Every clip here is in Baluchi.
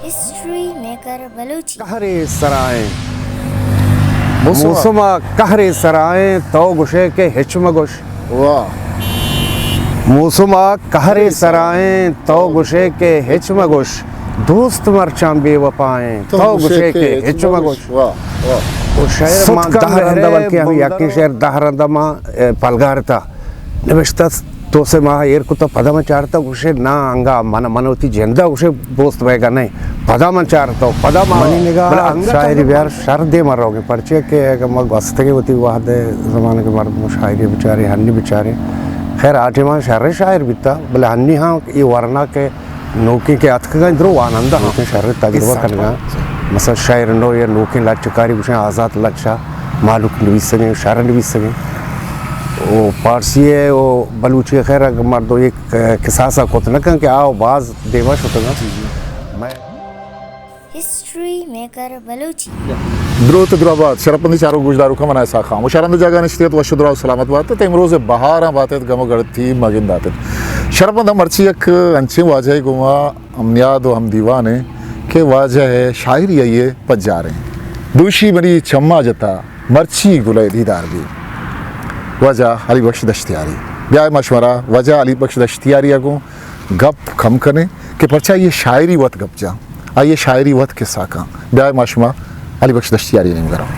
History maker Balochi. قہرے سرائیں۔ موسم۔ موسم ءَ قہرے سرائیں، تو گوشے کہ ہچ مہ گوش۔ واہ۔ موسم ءَ قہرے سرائیں، تو گوشے کہ ہچ مہ گوش۔ دوست مرچاں بے وفائیں، تو گوشے کہ ہچ مہ گوش۔ واہ، واہ۔ او شاعر، ما دہ رندا، بلکہ ہمے یکیں شعر دہ رندا ما، اے، پلگارتا۔ نبشتہ تو سے ماہ ایر کتا، پدا من چارتا، گوشے نا، انگا من، من وتی جندا گوشے بوست بیگا نہیں۔ پدا من چارتا، پدا ما منی نگاہ بلے انگا شاعری بیار شر دے من روگے، پرچے کہ اگر ما گوستگے وتی وہد زمانے کے مرد شاعری بچارے، ہنی بچارے۔ خیر، آ ٹیمان شر شاعر بیتا، بلے ہنی ہاں یہ ورنا کے نوکیں کہ اتکگاں درو وانندہ ہاں۔ نوکیں شر تجربہ کنگا۔ مثلا شعر نو یا نوکیں لچہ کاری گوشیں آزات لچہ، مہلوک نویسگیں، شر نویسگیں۔ او پارسی ہے، او بلوچی ہے، خیر اگر مردو یک کساسا کت نہ کن کہ آو باز دیما شتگاں۔ میں ہسٹری میکر بلوچی۔ دروت درابات، شرپندی چارو گوشدارو کمنا ایسا خام و شرند جاگا نشتیت، وش و دراو سلامت بات۔ تے امروز بہاراں بات ات، گم و گڑتی مگندات ات۔ شرپند ہم مرچی یک انچیں واجہ گوما ہم نیاد و ہم دیوان ہیں کہ واجہ ہے شاعری آئیے پجار ہیں۔ دوشی منی چما جتا مرچی گلے دیدار بی۔ واجہ علی بخش دشتیاری۔ بیائے ما شمارا واجہ علی بخش دشتیاری اگوں گپ کم کنیں کہ پرچا یہ شاعری وت گپ جاں، آ یہ شاعری وت قصہ کاں۔ بیائے ما شما علی بخش دشتیاری نیم گرم۔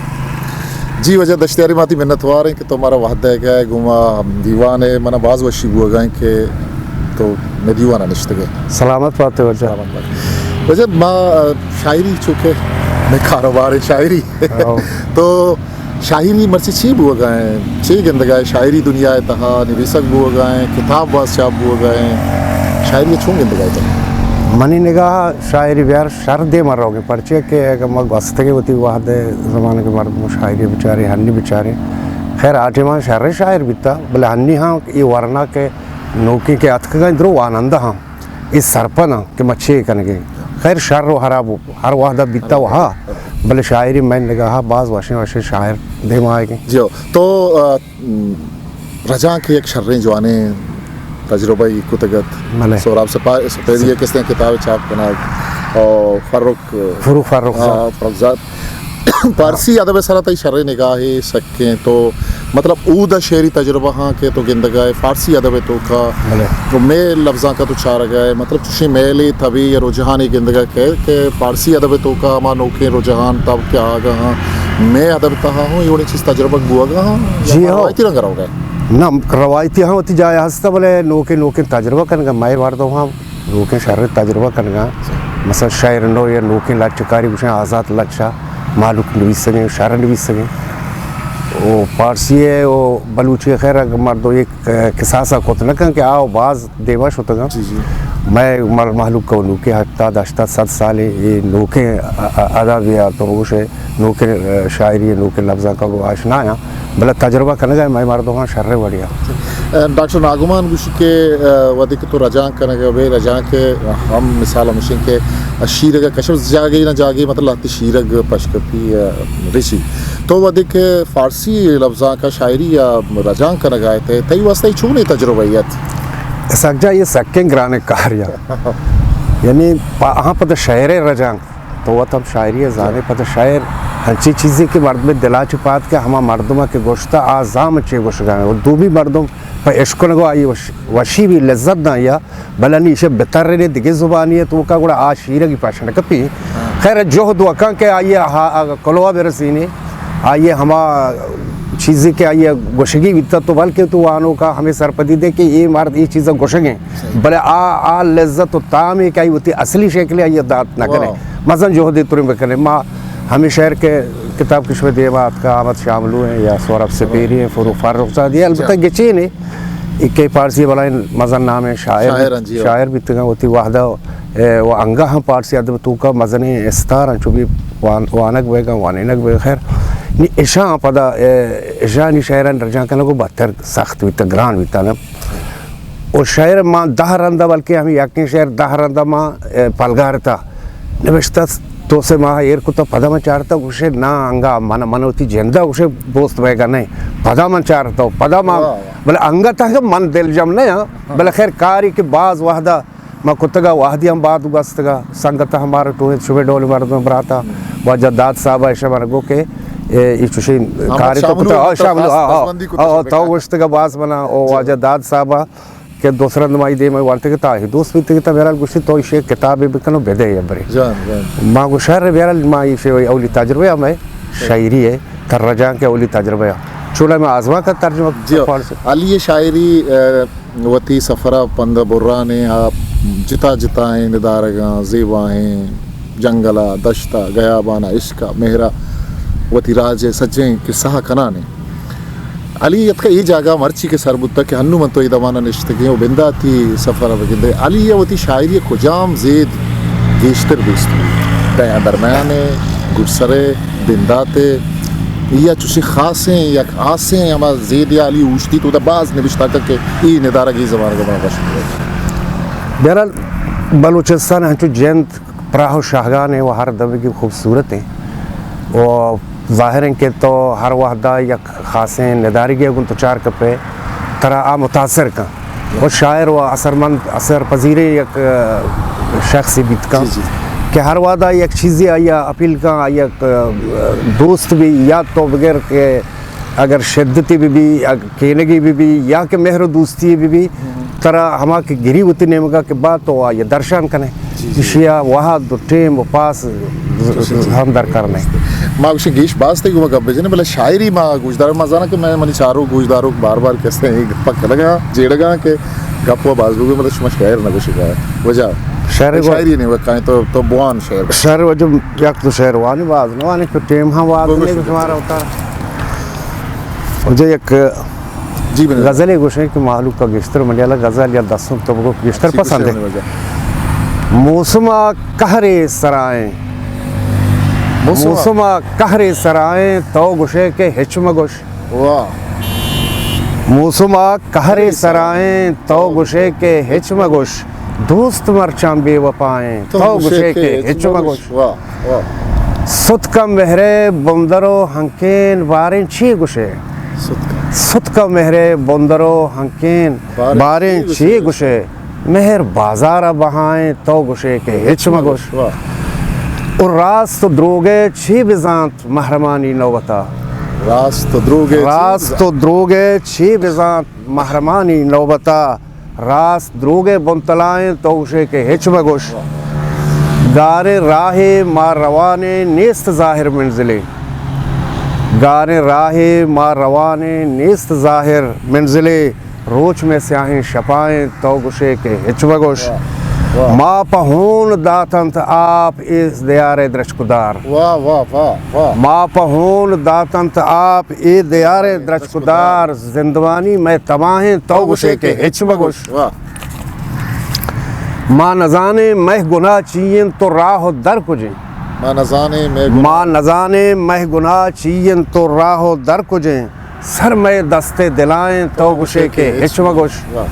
جی واجہ دشتیاری، ماتی منتوار ہیں کہ تو مارا وہد دے گئے، گوما دیوان ہے، منا باز وشی بوگا ہیں کہ تو میں دیوانا نشتگے۔ سلامت پاتے واجہ۔ سلامت پاتے۔ واجہ ما، آ، شاعری چونکہ میں کاروبار ہے شاعری۔ او۔ تو شاعری مرچی چی بوگا ہیں؟ چی گندگا ہے؟ شاعری دنیا ہے تہا نویسگ بوگا ہیں، کتاب باز چاپ بوگا ہیں۔ شاعری چون گندگا ہے تو؟ منی نگاہ شاعری بیار شر دے من روگے، پرچے کہ اگر ما گوستگے وتی وہد زمانے کے مرد شاعری بچارے، ہنی بچارے۔ خیر، آ ٹیمان شر شاعر بیتا، بلے ہنی ہاں یہ ورنا کے نوکیں کہ اتکگاں درو وانندہ ہاں۔ اے سرپد آں کہ ما چے کنگے۔ خیر، شر و خراب ہر وہدا بیتا و ہا، بلے شاعری میں نگاہا باز وشیں وشیں شاعر دیما آئیگیں۔ جی ہو، تو، آ، م، رجانک یک شریں جوانیں تجربہ ای کتگت۔ بلے۔ سہراب سپا-، سپیری یک استیں کتاب چاپ کنگ اور فرخ، فرو فرخ آ، زاد۔ فرخ زاد۔ پارسی ادب ء سرا تئی شریں نگاہے سکیں تو، مطلب، اود ء شعری تجربہ ہاں کہ تو گندگا ئے فارسی ادب ء توکا، بلے۔ تو مئے لبزانک ء تو چارگا ئے، مطلب، چوشیں میلے، تبے یا رجحانے گندگا کئے کہ فارسی ادب ء توکا ہما نوکیں رجحان تب کہ آگا ہاں، مئے ادب تہا ہوں اے وڑیں چیز تجربہ بوگا ہاں، یا جی ہاں۔ روایتی رنگ روگا ئے؟ نہ، روایتی ہاں وتی جاہ ہستا، بلے نوکیں نوکیں تجربہ کنگا مئے مردم ہاں۔ نوکیں شر تجربہ کنگا، مثلا شعر نو یا نوکیں لچہ کاری گوشیں آزات لچہ، مہلوک نویسگیں، شر نویسگیں۔ او پارسی ہے، او بلوچی ہے، خیر اگر مردو یک کساسا کت نہ کن کہ آو باز دیما شتگاں۔ جی، جی۔ مئے مر-، مہلوک کو نوکیں ہفتاد، ہشتاد، صد سالے اے نوکیں ا-، ا-، ادب یا تو گوشے نوکیں، آ، شاعری، نوکیں لبزانک ء گوں آشنا آں، بلے تجربہ کنگ ء مئے مردماں شریں وڑے ء۔ ڈاکٹر ناگمان گوشی کہ، آ، وھدے کہ تو رجانک کنگ ء بئے، رجانک ء ہم مثال ہمیش انت کہ شیرگ ء کشپ جاگے نہ جاگے، مطلب، لہتے شیرگ پش کپی، آ، رسی۔ تو وھدے کہ فارسی لبزانک ء شاعری ء رجانک کنگ ء ات ئے، تئی واستہ اے چونیں تجربہ ات؟ سک جا، اے سکیں گرانیں کارے ء۔ یعنی پہ آہاں پدا شعر ء رجانک تو وت ہم شاعری ء زانے، پدا شاعر ہنچیں چیزے کہ مردم ء دل ء چہ پاد کہ ہما مردم ء کہ گوشتہ آ زام چے گوشگ ء انت و دومی مردم پہ اشکنگ ء آئی وش-، وشی بی، لذت داں یا، بلے نی ایشی ء بترنے دگہ زبانی ء توکا گڑا آ شیرگی پش نہ کپی۔ خیر جہد و کن کہ آئی ء ہا-، آ کلوہ برسینے، آئی ء ہما چیزے کہ آئی ء گوشگی بیتا تو بلکہ تو وانوکا ہمے سرپدی دے کہ اے مرد اے چیزا گوشگیں۔ بلے آ، آ لذت و تامے کہ آئی وتی اصلی شکلے آئی دات نہ کنے۔ واہ۔ مزن جہدے تریں بکنے۔ ما ہمے شعر کہ کتاب کہ شمئے دیما اتکا، احمد شاملو ہیں یا سہراب سپیری ہیں، فرو-، فرخ زادی ہیں، البتہ گچین ہے۔ ایک کئی پارسی بلائیں مزن نام ہیں، شاعر، شاعر ہیں، جی، شاعر بیتگاں وتی وحدہ، اے، و انگا ہم پارسی ادب توکا مزنیں استار ہیں، چو بھی وان-، وانگ بیگا، وانینگ بیگا، خیر۔ نی اشاں پدا، اے، اشانی شاعران رجان کنگو بہتر سخت بیتا، گران بیتا نا۔ و شعر ما دہ رندا، بلکہ ہمیں یکیں شعر دہ رندا ما، اے، پلگارتا نوشتہ، تو سے ماہ ایر کتا، پدا ما چارتا، گوشے نا انگا من، من وتی جندا گوشے بوست بیگا نہیں۔ پدا من چارتا، پدا ما، واہ، واہ۔ بلے انگا تک من دل جم نہ ہاں، بلے خیر کاری کہ باز وحدہ ما کتگا، وہدی ہم باد گوستگا، سنگت ہمارا ٹوہیں شمے ڈول مردم براتا، واجہ داد صاحب ایشا من گو کہ اے، اے چوشیں احمد کاری تو شاملو کتا، آ، کتا، شاملو، آ، آ، پسماندی کتا آ، آ، شمے تو کار۔ گوشتگا باز منا، او جی۔ واجہ داد صاحب کہ دوسرا نمائی دے میں وانتے کہ تا ہی دوست بیتے کہ تا بہرحال گوشتی تو ایشی کتابے بکنو بدے یا برے۔ جان، جان۔ ما گو شر بہرحال ما ایشی اولی تجربہ ہمیں شاعری ہے، تر رجان کے اولی تجربہ ہے۔ چولا میں آزما کا ترجمہ جی۔ پڑھ سے۔ علی شاعری، اے، وتی سفر ءَ پند ءَ بران ایں، آ جتا جتائیں ندارگاں، زیبائیں جنگل ءَ، دشت ءَ، گیابان ءَ، عشق ءَ، مہر ءَ وتی راج ءِ سجہیں کسہ ءَ کنان ایں۔ علی اتکا اے جاگہ مرچی کہ سر بوتگ کہ ہنو من تو اے دمان ءَ نشتگیں و بنداتی سفر ءَ بگندے۔ علی ءَ وتی شاعری ءِ کجام زید گیشتر دوست بوت؟ دے-، درمیان ءَ، گڈسر ءَ، بندات ءَ، یا چوشیں خاصیں یک آسیں ہما زیدے علی اوشتی تو دا باز نبشتہ کن کہ اے ندارگ اے زمانگ ءَ منا وش بوت۔ بہرحال بلوچستان ہنچو جند پراہ و شاہگان ایں و ہر دمگی خوبصورت ایں و ظاہر ایں کہ تو ہر وہدا یک خاصیں ندارگے گوں تو چار کپے، ترا آ متاثر کن۔ و شاعر و اثرمند، اثر پذیریں یک، اه، شخصے بیت کن جی، جی۔ کہ ہر وہدا یک چیزے آئی ءَ اپیل کن، آئی ءَ، اه، دوست بی، یا تو بگر کہ اگر شدتے بہ بی، اگر کینگے بہ بی، یا کہ مہر و دوستی بہ بی، ترا ہما کہ گری وتی نیمگا کہ با تو آئی ءَ درشان کنے۔ جی، جی۔ ایشی ءَ وہد و ٹیم و پاس ہم درکار نہ۔ ما گوشیں گیش باز تئی گوما گپ بجنیں، بلے شاعری ما گوشدار، ما زاناں کہ میں منی چاروک گوشداروک بار بار کسے اے گپا کنگا، جیڑگا کہ گپ و باز بگو، مطلب شما شاعر نہ گوشگا۔ وجہ شاعر گو- شاعری نہیں وکائیں تو، تو بوان شاعر۔ شاعر وجہ یک دو شعر وانی باز نہ وانی کہ ٹیم ہم واز بگو نہیں شما۔ شمارا اتار۔ وجہ یک جی بلے۔ غزلے گوشیں کہ مہلوک کا گیشتر منی والا غزل یا دسم تو بگو گیشتر اچھی پسند ہے۔ گوشیں وجہ۔ موسم ءَ قہرے سرائیں۔ موسم ءَ۔ موسم ءَ قہرے سرائیں، تو گوشے کہ ہچ مگوش۔ واہ۔ موسم ءَ قہرے سرائیں، تو گوشے کہ ہچ مگوش۔ دوست مرچاں بے وفائیں، تو گوشے کہ ہچ مگوش۔ واہ، واہ۔ ستکا مہرے بندر و ہنکین، باریں چی گوشے؟ ستکا۔ ستکا مہرے بندر و ہنکین، باریں باریں چی چی گوشے؟ گوشے؟ مہر بازار ءَ بہائیں، تو گوشے کہ ہچ مگوش۔ واہ۔ و راست و دروگے چی بزانت محرمانی نوبتا؟ راست و دروگے چی راست بزانت؟ و دروگے چی بزانت محرمانی نوبتا؟ راست دروگے بنتلائیں، تو گوشے کہ ہچ مگوش۔ واہ۔ گاریں راہے ما روانیں، نیست ظاہر منزلے۔ گاریں راہے ما روانیں، نیست ظاہر منزلے۔ روچ مئے سیاہیں شپائیں، تو گوشے کہ ہچ مگوش۔ واہ، واہ۔ ما پہ ہون داتنت آپ اے دیارے درچکدار۔ واہ، واہ، واہ، واہ۔ ما پہ ہون داتنت آپ اے دیارے درچکدار۔ زندمانی مئے تباہیں، تو گوشے کہ ہچ مگوش۔ واہ۔ ما نزانیں مئے گناہ چی انت، تو راہ و در کجیں۔ ما نزانیں مئے گناہ۔ ما نزانیں مئے گناہ چی انت، تو راہ و در کجیں۔ سر مئے دست ءِ دلائیں، تو گوشے کہ ہچ مگوش۔ واہ۔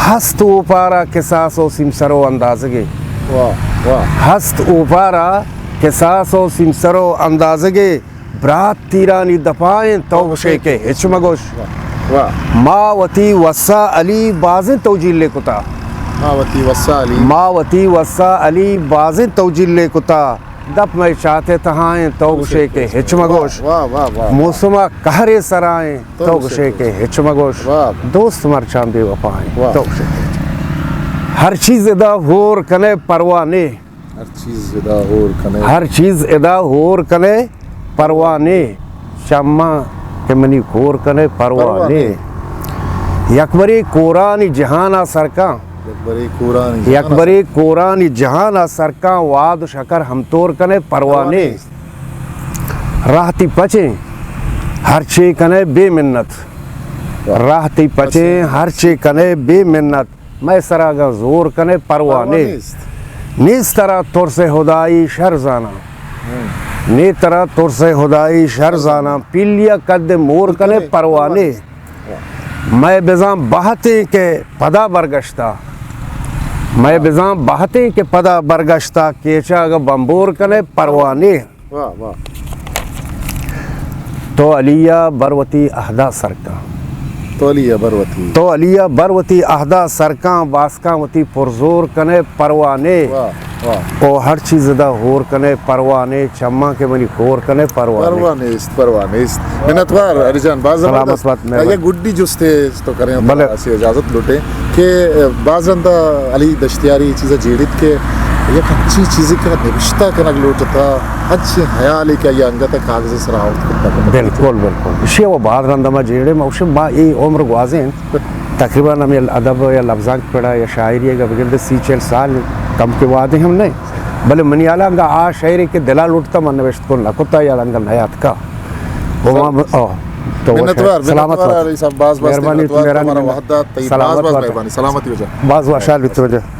ہست اوپارا کساس و سیمسر و اندازگے۔ واہ، واہ۔ ہست اوپارا کساس و سیمسر و اندازگے، برات تیرانی دپائیں، تو گوشے کہ ہچ مگوش۔ واہ، واہ۔ ما وتی وسا علی بازیں توجیلے کتا۔ ما وتی وسا علی۔ ما وتی وسا علی بازیں توجیلے کتا۔ دپ مئے چات ءِ تہائیں، تو گوشے کہ ہچ مگوش۔ واہ، واہ، واہ، واہ۔ موسم ءَ قہرے سرائیں، تو گوشے کہ ہچ مگوش۔ واہ۔ دوست مرچاں بے وفائیں، واہ۔ تو گوشے کہ ہر چیز ادا ہور کنے پرواہ نے۔ ہر چیز ادا ہور کنے۔ ہر چیز ادا ہور کنے پرواہ نے۔ چماں کہ منی کور کنے پرواہ پرواہ نے۔ نے۔ یک برے کورانی جہان ءَ سرکاں۔ یک برے کورانی جہان ءَ یک برے کورانی جہان ءَ سرکاں، واد و شکر ہمتور کنے پرواہ نے۔ راہ تئی پچیں ہرچے کنے بے منت۔ واہ۔ راہ تئی پچیں ہرچے کنے بے منت۔ مئے سرا گاں زور کنے پرواہ نے۔ نیست۔ نیست ترا ترس ہدائی شر زاناں۔ ہم۔ نی ترا ترس ہدائی شر زاناں۔ پیلیا قد مور کنے پرواہ نے۔ مئے بزاں بہتیں کہ پدا برگشتا۔ مئے بزاں بہتیں کہ پدا برگشتا، کیچا اگہ بمبور کنے پرواہ نے۔ واہ، واہ۔ تو علیا بر وتی عہدا سرکاں۔ تو علی ءَ بر وتی، تو علی ءَ بر وتی عہدا سرکاں باسکاں وتی پرزور کنے پروانے۔ واہ، واہ۔ او ہر چیز دا ہور کنے پروانے، چماں کہ منی کور کنے پروانے۔ پرواہ نیست، پرواہ نیست۔ منتوار علی جان، باز سلامت زبردست۔ بات، مہربانی۔ یک گڈی جستے تو کریں، بلے۔ اسی اجازت لوٹیں کہ باز رندا علی دشتیاری چیزا جیڑیت کہ یک اچھی چیزی کہ نبشتہ کنگ لوٹتا، اچھی حیالی کہ آئی انگت کاغذ سرا آورت کرتا۔ بالکل، بالکل۔ اشی وہ باز رندا ما جیڑے، ما اشی ما اے عمر گوازیں۔ تقریباً ہمے ادب یا لبزانک پڑا یا شاعری اگہ بگندے سی چل سال کم کے وعدے ہم نہیں، بلے منی حالا انگا آ شعرے کہ دلا لوٹتا من نوشت کن نہ کتا یا انگا نیاتکا۔ وہ ما، آہ، تو منتوار، سلامت منتوار بات۔ علی صاحب، باز باز مہربانی، مہربانی۔ وحدت، باز سلامت باز بات۔ مہربانی، سلامتی وجہ۔ باز وشحال بیت وجہ۔